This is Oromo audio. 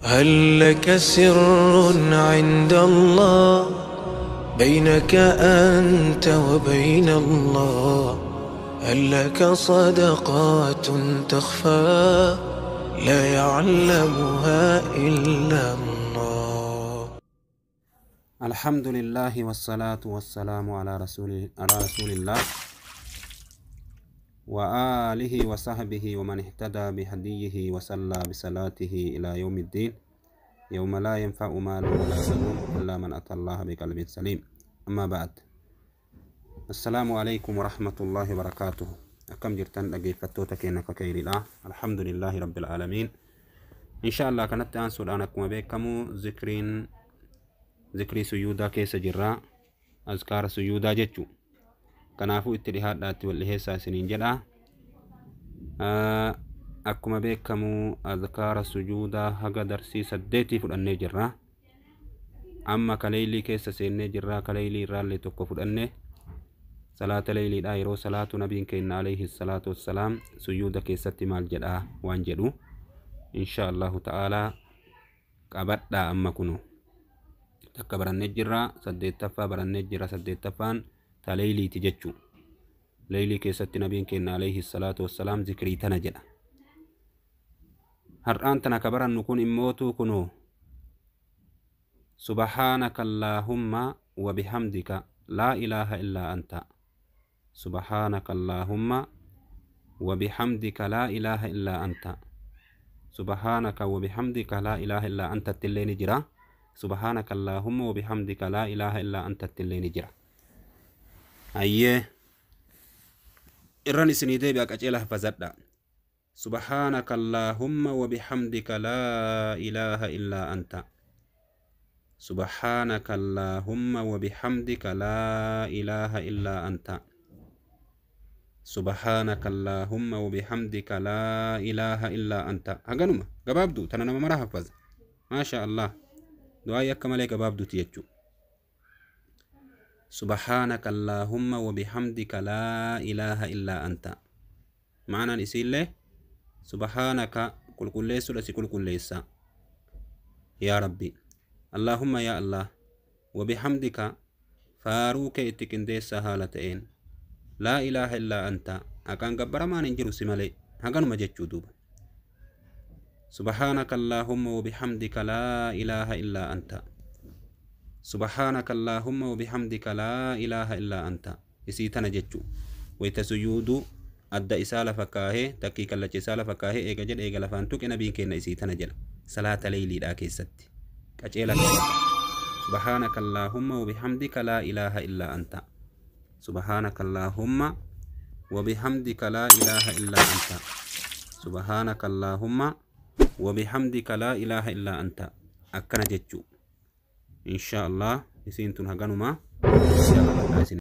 هل لك سر عند الله بينك أنت وبين الله؟ هل لك صدقات تخفى لا يعلمها إلا الله؟ الحمد لله والصلاة والسلام على رسول الله وآله وصحبه ومن اهتدى بهديه وصلى بصلاته إلى يوم الدين، يوم لا ينفع مال ولا بنون إلا من أتى الله بقلب سليم. أما بعد، السلام عليكم ورحمة الله وبركاته. أكم جرتن dhaggeeffattoota keenya kakayriidha. الحمد لله رب العالمين. إن شاء الله kanatti aansuudhaan akkuma beekamu zikriin zikrii suyuudaa keessa jirra, azkaara suyuudaa jechuu. Kanaafuu itti dhihaadhaatti wal dhiheessaa isiniin jedha. Akkuma beekamu azkaara sujuudaa haga darsii 8 fudhannee jirra. Amma kaleeylii keessa seennee jirra. Kaleeylii irraallee tokko fudhanne. Salaata leeyliidha. Yeroo salaatu nabiin keenya alayhi salaatu wassalaam suyuuda keessatti maal jedhaa waan jedhu insha Allahu ta'aalaa qabadhaa. Amma kunu takka barannee jirra, 8ffaa barannee jirra. 8ffaan ta leeyliiti jechuu. Leeylii keessatti nabiin keenya alayhi salaatu wassalaam zikrii tana jedha. Har'aan tana ka barannu kun immootu kunoo subhaanaka allaahumma wa bihamdika laa ilaaha illaa anta. Subhaanaka allaahumma wa bihamdika laa ilaaha illaa anta. Subhaanaka wa bihamdika laa ilaaha illaa anta illee ni jira. Subhaanaka allaahumma wa bihamdika laa ilaaha illaa anta illee ni jira. Ayyee irran isinii deebi'a, qaceela hafazadha. Subhaanaka allaahumma wa bihamdika laa ilaaha illaa anta. Subhaanaka allaahumma wa bihamdika laa ilaaha illaa anta. Subhaanaka allaahumma wa bihamdika laa ilaaha illaa anta. Haganuma gabaabduu tana nama mara hafaza. Maasha Allah, du'aayii akka malee gabaabduuti jechuu. Subhaanaka allaahumma wa bihamdika laa ilaaha illaa anta. Ma'anaan isiillee subhaanaka qulqulleessuudha, si qulqulleessa yaa Rabbi. Allaahumma yaa Allah, wa bihamdika faaruu kee itti qindeessaa haala ta'een, laa ilaaha illaa anta haqaan gabbaramaan hin jiru si malee. Haganuma jechuu duuba. Subhaanaka allaahumma wa bihamdika laa ilaaha illaa anta. Subhaanaka allaahumma wa bihamdika laa ilaaha illaa anta. Isii tana jechuu. Wayta suyuuduu adda isaa lafa kaahee, takkii kallacha isaa lafa kaahee eega jedhe, eega lafaan tuqe, nabiin keenya isii tana jedha salaata leeyliidhaa keessatti. Qaceela subhaanaka allaahumma wa bihamdika laa ilaaha illaa anta. Subhaanaka allaahumma wa bihamdika laa ilaaha illaa anta. Subhaanaka allaahumma wa bihamdika laa ilaaha illaa anta. Akkana jechuu. Insha Allah isiin tun haganuma.